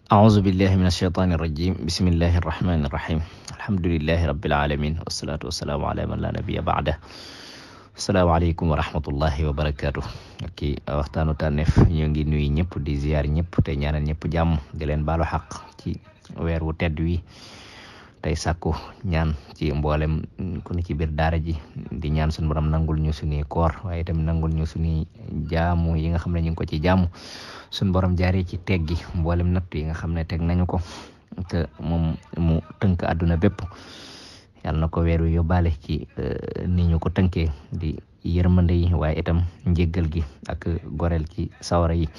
أعوذ بالله من الشيطان الرجيم بسم الله الرحمن الرحيم الحمد لله رب العالمين والصلاة والسلام على من لا نبي بعده السلام عليكم ورحمة الله وبركاته ki waxtaanu tànneef ñu ngi nuyu ñëpp di ziar ñëpp te ñaanal ñëpp jàmm di leen baalu xaq ci weer wu tedd wi tey sàkku ñaan ci mboolem ku ne ci biir daara ji di ñaan suñu borom nangul ñu suñuy koor waaye itam nangul ñu suñuy jaamu yi nga xam ne ñu ngi ko ci jaamu suñu borom jaaree ci teggi mboolem natt yi nga xam ne teg nañu ko te moom mu tënk àdduna bépp yàlla na ko weer wi yóbbaale ci ni ñu ko tënkee di yërmande yi waaye itam njéggal gi ak goreel ci sawara yi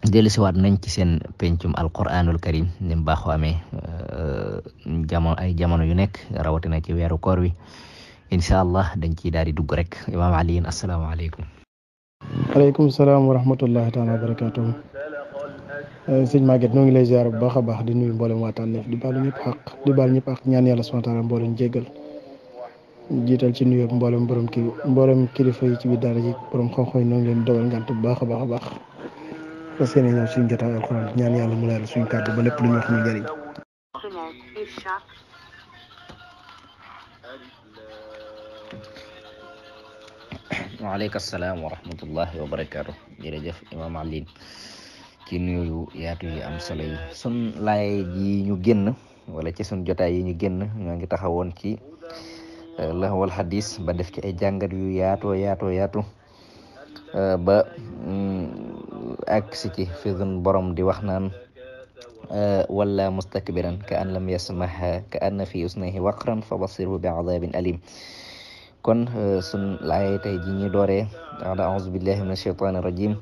dellusiwaat nañ ci seen pencum alquranul karim ni mu baaxoo amee jamono yu nekk rawatina ci weeru koor wi incha allah dañ ciy daal di dugg rek imaam Aliyin asalaamaaleykum. aleykum salaam wa rahmatullahi taala wa barakatuh. sëñ Maguette noo ngi lay ziar bu baax a baax di nuyu mboolem waa Tànneef di baalu ñëpp xaq di baal ñëpp xaq ñaan yàlla subhanahu wa taala mboolem jéggal jiital ci nuyu mboolem mboolem kilifa yi ci biir daara ji borom xam-xam yi noo ngi leen dogal ngant bu baax a baax a baax parce que ñëw suñu jotaay alxuraan ñaan yàlla mu leeral suñu kàddu ba lépp lu ñu wax ñu jëriñ. waaleykum salaam wa rahmatullahi wa barakaatu jërëjëf imaam Aliyin ci nuyu yaatu yi am solo yi sun laay ji ñu génn wala ci sun jotaay yi ñu génn ñoo ngi taxawoon ci lahwal hadis ba def ci ay jàngat yu yaatu ba ak si ci fi borom di wax naan wala mustakbiran ka an lam yasmaha ka anna fi usnihi waqran fa basirhu bi adabin alim kon sun laay tey ji ñu dooree a'uuzu billahi min ashaytani rajim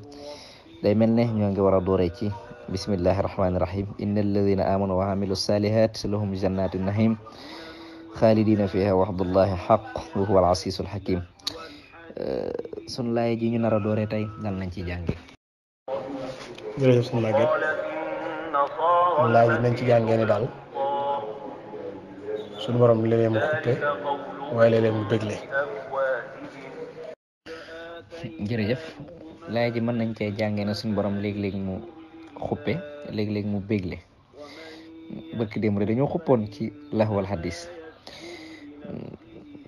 day mel ne ñoo ngi war a dooree ci bismillahi rahmani rahim inna alladina amanu wa amilu salihat lahum jannatu nahim xaalidina fiha waxdullahi xaq wa huwa al asiisul hakim sun laay ji ñu nar a dooree tey dal nañ ci jànge jërëjëf sëñ Maguette laaj yi nañ ci jàngee ne daal suñu borom léeg-léeg mu xuppe waaye léeg-léeg mu bégle. jërëjëf laay ji mën nañ cee jàngee ne suñu borom léeg-léeg mu xuppe léeg-léeg mu bégle bëkk démb rek dañoo xuppoon ci lahwal hadis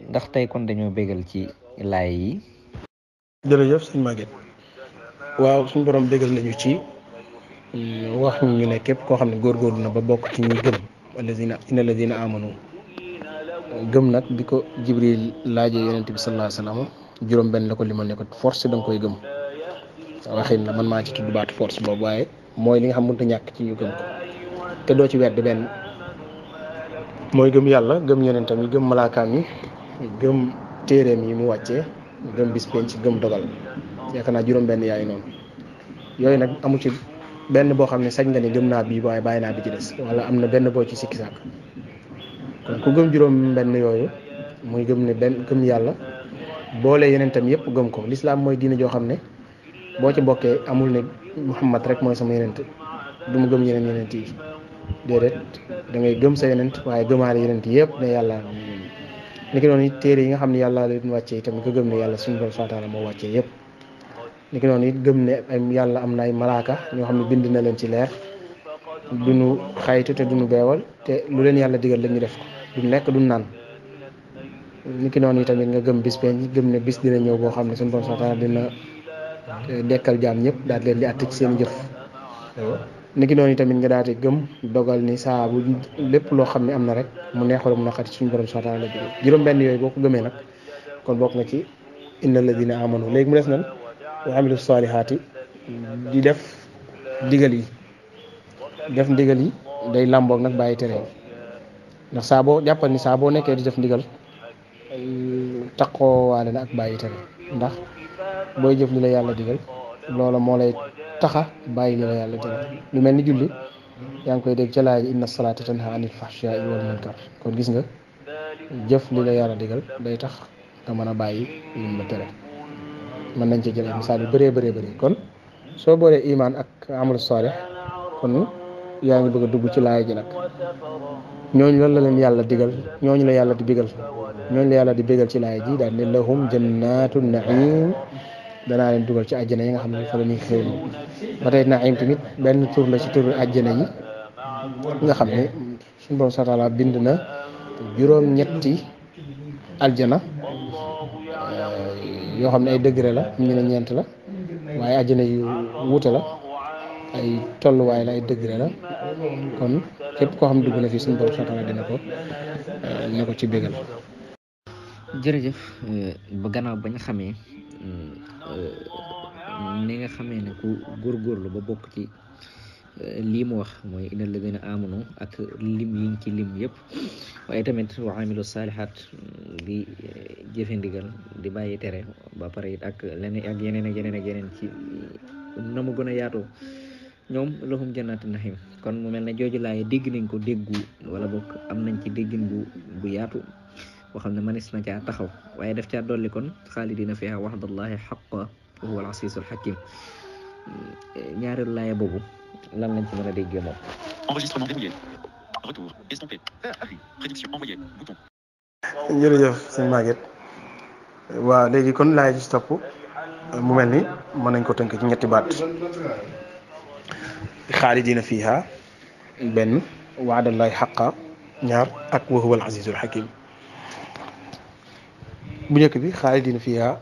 ndax tey kon dañoo bégal ci laay yi. jërëjëf sëñ Maguette waaw suñu borom bégal nañu ci wax ñu ne képp koo xam ne góorgóorlu na ba bokk ci ñi gëm inna alladina amanu gëm nag bi ko Jibril laajee yonent bi sallallahu alayhi wasallam juróom benn la ko limal ne ko force da nga koy gëm waxin la man maa ci tudd baatu force boobu waaye mooy li nga xam mënut a ñàkk ci ñu gëm ko te doo ci wedd benn mooy gëm yàlla gëm yonentam yi gëm malaakaam yi gëm téeréem yi mu wàccee gëm bis penc gëm dogal yaakaar naa juróom benn yaay noonu yooyu nag amu ci benn boo xam ne sañ nga ne gëm naa bii waaye bàyyi naa bi ci des wala am na benn boo ci sikki sàkk kon ku gëm juróom benn yooyu muy gëm ne benn gëm yàlla boole yonentam yëpp gëm ko lislaam mooy diine joo xam ne boo ci bokkee amul ne Muhammad rek mooy sama yonent du mu gëm yeneen yonent yi déedéet da ngay gëm sa yonent waaye gëmaale yonent yëpp ne yàlla ni ki noonu it téere yi nga xam ne yàlla leen wàccee tamit nga gëm ne yàlla suñu borom subhanahu wa ta'ala moo wàccee yëpp ni ki noonu it gëm ne yàlla am na ay malaaka ñoo xam ne bind na leen ci leer duñu xaytu te duñu beewal te lu leen yàlla digal la ñu def ko duñ lekk duñ naan ni ki noonu yi tamit nga gëm bis penc gëm ne bis dina ñëw boo xam ne suñu borom subhanahu wa ta'ala dina dekkal jaam ñëpp daal leen di àtte ci seen jëf ni ki noonu yi tamit nga daal di gëm dogal ni saa bu lépp loo xam ne am na rek mu neex wala mu naqari suñu borom subhanahu wa ta'ala juróom benn yooyu boo ko gëmee nag kon bokk nga ci inna alladina amanu léegi mu des nan wa amilu salihaati di def ndigal yi day làmboog nag bàyyi tere ndax saa boo jàppal ni saa boo nekkee di def ndigal taqoo waale na ak bàyyi tere ndax booy jëf li la yàlla digal loola moo lay taxa bàyyi li la yàlla tere lu mel ni julli yaa ngi koy dégg ca laaj inna salaata tanha anil fahshaai wal munkar kon gis nga jëf li la yàlla digal day tax nga mën a bàyyi lim la tere mën nañ ci jël ay misaal yu bëree bëri kon soo boolee iman ak amalu salih kon yaa ngi bëgg a dugg ci laay ji nag ñooñu loolu la leen yàlla digal ñooñu la yàlla di bégal ci laay ji daal ne lahum jannatu naim danaa leen dugal ci àjjana yi nga xam ne fa la ñuy xéewlu ba tey naim tamit benn tur la ci turu àjjana yi nga xam ne suñu borom subhanahu wa taala bind na juróom-ñetti aljana yoo xam ne ay degré la ñu ne ñeent la waaye àjjana yu wuute la ay tolluwaay la ay degré la kon képp koo xam dugg na fii suñu borom subhanahu wa taala dina ko ci bégal. jërëjëf ba gannaaw ba nga xamee ni nga xamee ne ku góorgóorlu ba bokk ci lii mu wax mooy innal ladina amanu ak lim yiñ ci lim yëpp waaye tamit wa amilu saalihaat di jëfe ndigal di bàyyi tere ba pare it ak leneen ak yeneen ak yeneen ak yeneen ci na mu gën a yaatoo ñoom lahum jannatu nahim kon mu mel ne jooju laay dégg nañ ko déggu wala bokk am nañ ci déggin bu yaatu boo xam ne manis na caa taxaw waaye def caa dolli kon xaalidina fiha waxdallahi xaqa wa huwa al asiisul hakim ñaareelu laaya boobu lan lañ ci mën a déggee moom. Enregistrement verrouillé. Retour. Estompé. Prédiction envoyée. Bouton. jërëjëf sëñ Maguette waaw léegi kon laay ci topp mu mel ni mën nañ ko tënk ci ñetti baat xaalidina fiha benn waadallahi xaqa ñaar ak wa huwa al azizul hakim bu njëkk bi xaalidina fiha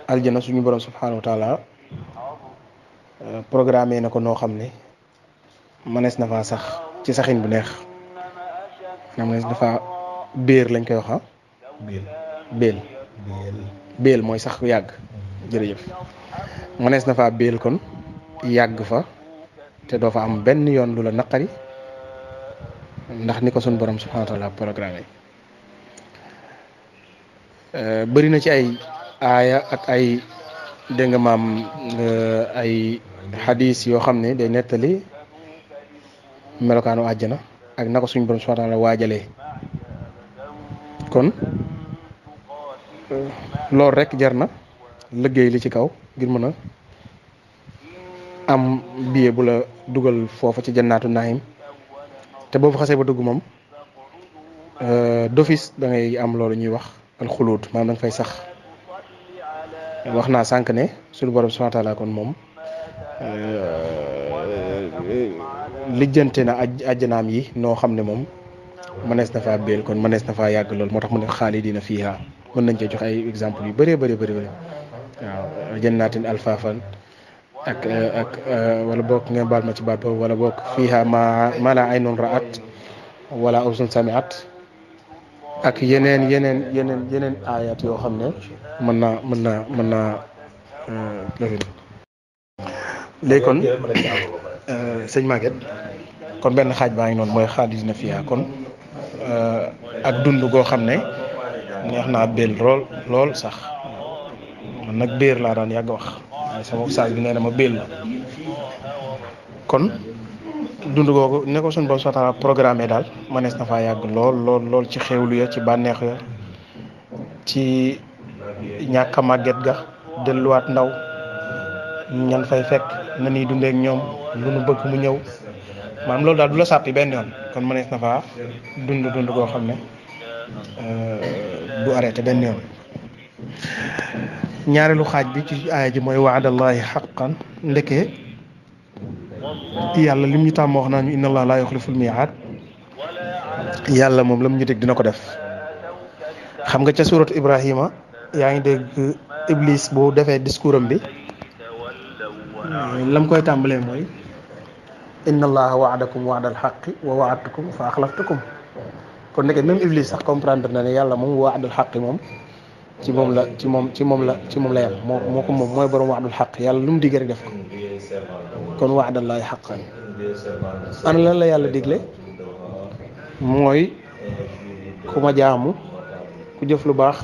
aljana suñu borom subhanahu wa taala programme na ko noo xam ne mënees na faa sax ci saxin bu neex mënees na faa béer lañ koy wax béel mooy sax yàgg jërëjëf mënees na faa béel kon yàgg fa te doo fa am benn yoon lu la naqari ndax ni ko suñu borom subhanahu wa taala programme bëri na ci ay aaya ak ay dégg nga maam ay xadis yoo xam ne day nettali melokaanu àjjana ak na ko suñu borom subhanahu wa taala waajalee kon loolu rek jar na liggéey li ci kaw ngir mën a am billet bu la dugal foofa ci jannaatu naim te boo fa xasee ba dugg moom d'office da ngay am loolu ñuy wax alxuluut maanaam da nga fay sax wax naa sànq ne suñu borom subhanahu wa taala kon moom lijjante na àjjanaam yi noo xam ne moom mënees na faa béel kon mënees na faa yàgg lool moo tax mu ne xaalidina fiha mën nañ cee jox ay exemple yu bëree bëri waaw jannaatin alfaafan ak wala bokk ngeen baal ma ci baat boobu wala bokk fiha ma la aynun ra'at wala uzun sami'at ak yeneen ayat yoo xam ne mën naa léegi kon sëñ Maguette kon benn xaaj baa ngi noonu mooy xaalidina fiha kon ak dund goo xam ne neex naa béel lool sax man nag béer laa daan yàgg wax waaye sama ustaas bi nee na ma béel la kon dund googu ne ko suñu borom subhanahu wa ta'ala programme daal mënees na faa yàgg lool ci xewlu ya ci bànneex ya ci ñàkk a màgget ga delluwaat ndaw ñan fay fekk na ñuy dundeek ñoom lu nu bëgg mu ñëw maanaam loolu daal du la sàppi benn yoon kon mënees na faa dund goo xam ne du arrêté benn yoon. ñaareelu xaaj bi ci aaya ji mooy waadallahi xaqan ndeke yàlla lim ñu tàmm wax naa ñu inna allah laa yuxliful miiaad yàlla moom lam ñu dégg dina ko def xam nga ca suuratu Ibrahima yaa ngi dégg Iblis bu defee discours am bi lam koy tàmbalee mooy inna allaha waadakum waadal xaqi wa waadtukum fa axlaftukum kon ndeke même Iblis sax comprendre na ne yàlla moom waadal xaqi moom ci moom la yam moo ko moom mooy borom waadul xaq yàlla lu mu digg rek def ko kon waadallahi xaqan ana lan la yàlla digle mooy ku ma jaamu ku jëf lu baax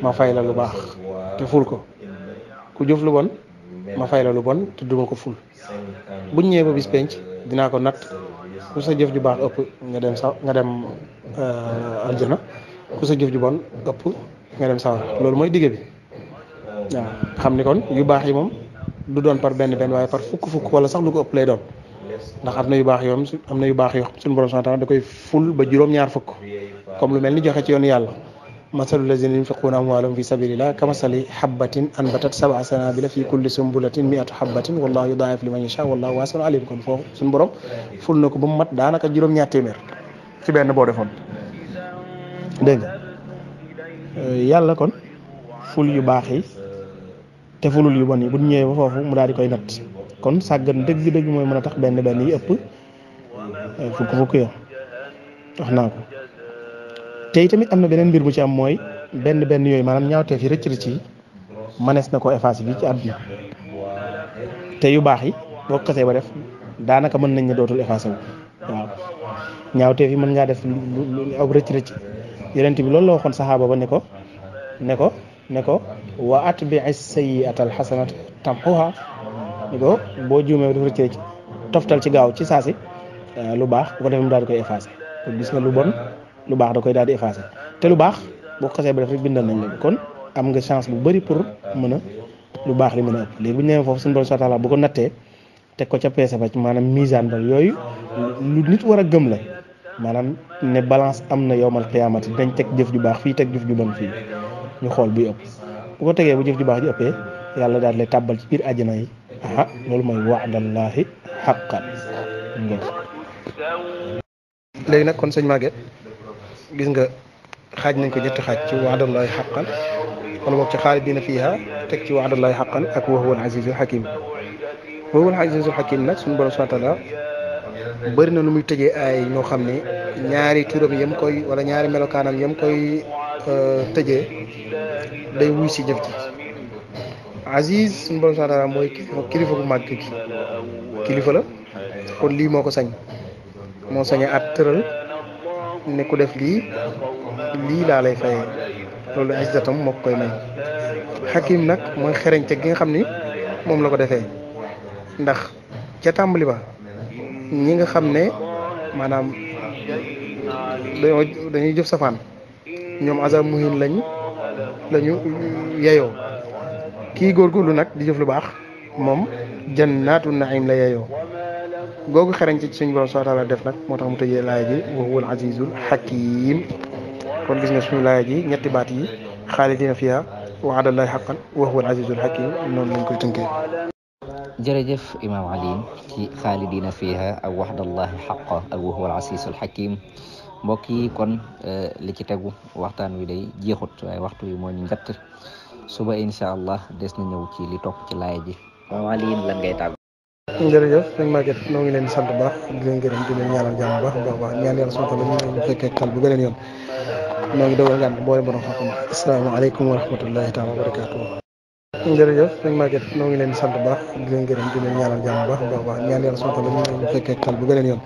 ma fay la lu baax te ful ko ku jëf lu bon ma fay la lu bon te duma ko ful buñ ñëwee ba bis penc dinaa ko natt ku sa jëf ju baax ëpp nga dem aljana ku sa jëf ju bon ëpp nga dem sawar loolu mooy digge bi waaw xam ni kon yu baax yi moom du doon par benn waaye par fukk wala sax lu ko ëpp lay doon ndax am na yu baax yoo suñu borom subhanahu wa ta'ala da koy ful ba juróom-ñaar fukk comme lu mel ni joxe ci yoonu yàlla masalu lazina yunfiquuna amwaalahum fi sabilillah kamasali habbatin anbatat sab'a sanabila fi kulli sumbulatin mi'atu habbatin wallahu yudaa'if liman yasha wallahu waasi'un alim. kon foofu suñu borom ful na ko ba mu mat daanaka juróom-ñaar téeméer ci benn boo defoon dégg nga yàlla kon ful yu baax yi te fulul yu bon yi bu ñëwee ba foofu mu daal di koy natt kon sàggan dëgg-dëgg mooy mën a tax benn yi ëpp fukk ya wax naa ko. te tamit am na beneen mbir bu ci am mooy benn yooyu maanaam ñaawteef yi rëcc yi manees na ko effacer fii ci àdduna te yu baax yi boo ko xasee ba def daanaka mën nañ ne dootul effacer wu waaw ñaawteef yi mën ngaa def lu aw rëcc yonent bi loolu la waxoon saxaaba ba ne ko wa atbi'i sayyi'ata alxasanata tamhuha ni ko boo juumee def rëcc toftal ci gaaw ci saasi lu baax bu ko defee mu daal di koy effacer gis nga lu bon lu baax da koy daal di effacer te lu baax boo ko xasee ba def rek bindal nañ la kon am nga chance bu bari pour mën a lu baax li mën a ëpp léegi bu ñu nee foofu suñu borom subhanahu wa ta'ala bu ko nattee teg ko ca peese ba maanaam misaan ba yooyu lu nit war a gëm la maanaam ne balance am na yowmal qiyaamati dañ teg jëf ju baax fii teg jëf ju bon fii ñu xool buy ëpp bu ko tegee bu jëf ju baax ji ëppee yàlla daal lay tàbbal ci biir àjjana yi loolu mooy wa'dallahi haqqan léegi nag kon sëñ Maguette gis nga xaaj nañ ko ñetti xaaj ci wa'dallahi haqqan wala boog ci xaalidiina fiiha teg ci wa'dallahi haqqan ak wa huwal azizul hakim wa huwal azizul hakim nag suñu borom subhanahu wa ta'ala bëri na lu muy tëjee ay ñoo xam ne ñaari turam yam koy wala ñaari melokaanam yam koy tëjee day wuy si jëf ji aziz suñu borom subhanahu wa ta'ala mooy kilifa bu màgg gi kilifa la kon lii moo ko sañ moo sañ a at tëral ne ku def lii laa lay fayee loolu izzatam moo koy may hakim nag mooy xereñte gi nga xam ni moom la ko defee ndax ca tàmbali ba ñi nga xam ne maanaam dañuy jëf safaan ñoom azab muhin lañu yeyoo kii góorgóorlu nag di jëf lu baax moom jannaatu naim la yeyoo googu xereñ ci suñu borom subhanahu wa ta'ala def nag moo tax mu tëjee laaya ji wa huwal azizul hakim kon gis nga suñu laaya ji ñetti baat yi xaalidina fiha wa'dallahi haqqan wa huwal azizul hakim noonu lañ koy tënkee. jërëjëf Imam Alioune ci xaalidina fiha ak wa'dallahi haqqan ak wa huwal azizul hakim mbokk yi kon li ci tegu waxtaan wi day jeexut waaye waxtu yi moo ñu njëkk suba incha allah des na ñëw ci li topp ci laaya ji Imam Alioune lan ngay tàggu. jërëjëf sëñ Maguette noo ngi leen di sant bu baax di leen gërëm di leen ñaanal jàmm bu baax ñaan yàlla suñu tool ñu fekkee tal bu beneen yoon noo ngi dogal ngànt boole borom xam-xam asalaamaaleykum wa rahmatullahi taala wa barakatuh. jërëjëf sëñ Maguette noo ngi leen di sant bu baax di leen gërëm di leen ñaanal jàmm bu baax ñaan yàlla suñu tool ñu fekkee tal bu beneen yoon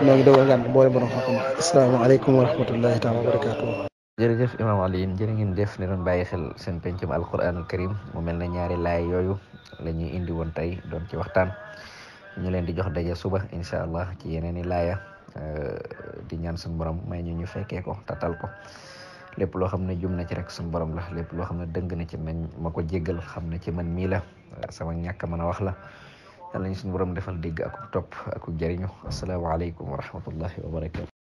noo ngi dogal ngànt boole borom xam-xam asalaamaaleykum wa rahmatullahi taala wa barakatuh. jërëjëf Imam Alioune jërë ngeen def ne doon bàyyi xel seen pencum alquranul karim mu mel na ñaari laay yooyu la ñuy indi woon tey doon ci waxtaan ñu leen di jox daje suba incha allah ci yeneen i laaya di ñaan suñu borom may ñu fekkee ko tatal ko lépp loo xam ne jum na ci rek suñu borom la lépp loo xam ne dëng na ci man ma ko jéggal xam ne ci man mii la sama ñàkk mën a wax la yàlla ñu suñu borom defal dégg ak topp ak jëriñu asalaamaaleykum wa rahmatullahi wa barakatu